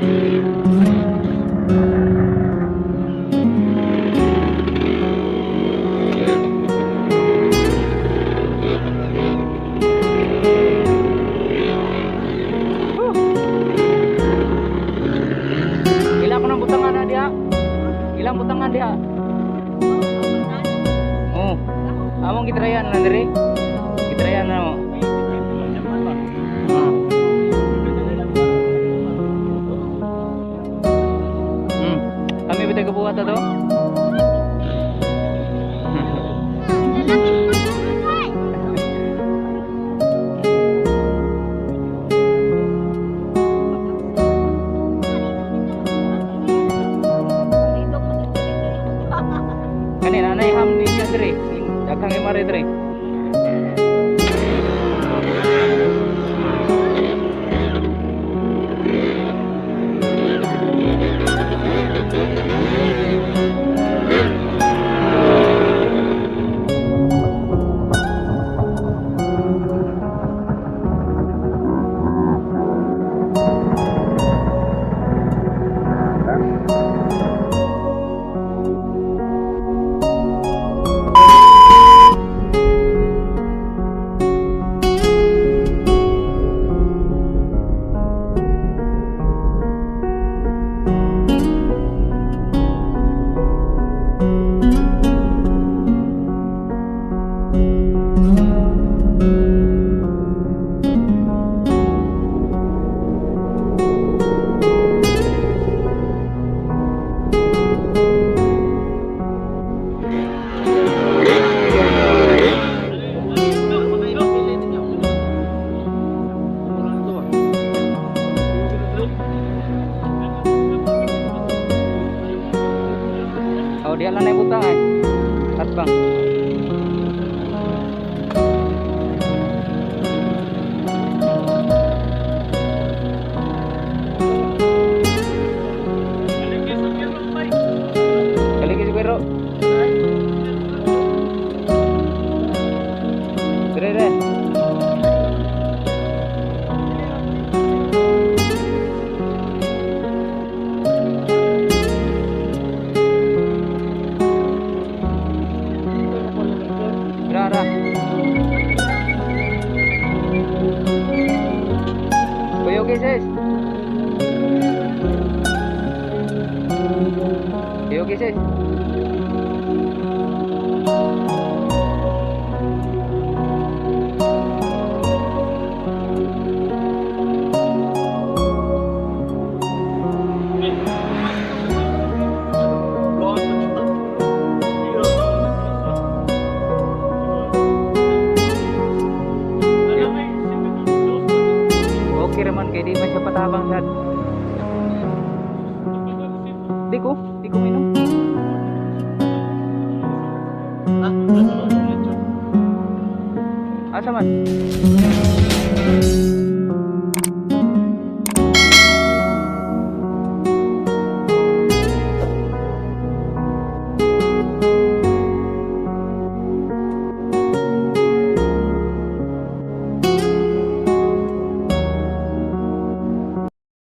Woo! Ila ko nang butangan na diha. Ilang butangan diha. Oh. Among gitrayan lang diri. Gitrayan na mo. Ah. Kami ba tayo kabuhat to? Kani nanay ham ninyo diri. Daghang imare diri. Oh, diha lang na butang ay. Atbang. Kaligi siguro. Dire dire. Ra ra. Kuya okay sis. Kuya okay sis. Okay raman kay di man siya patabang sad. Di ko minom. Asa man?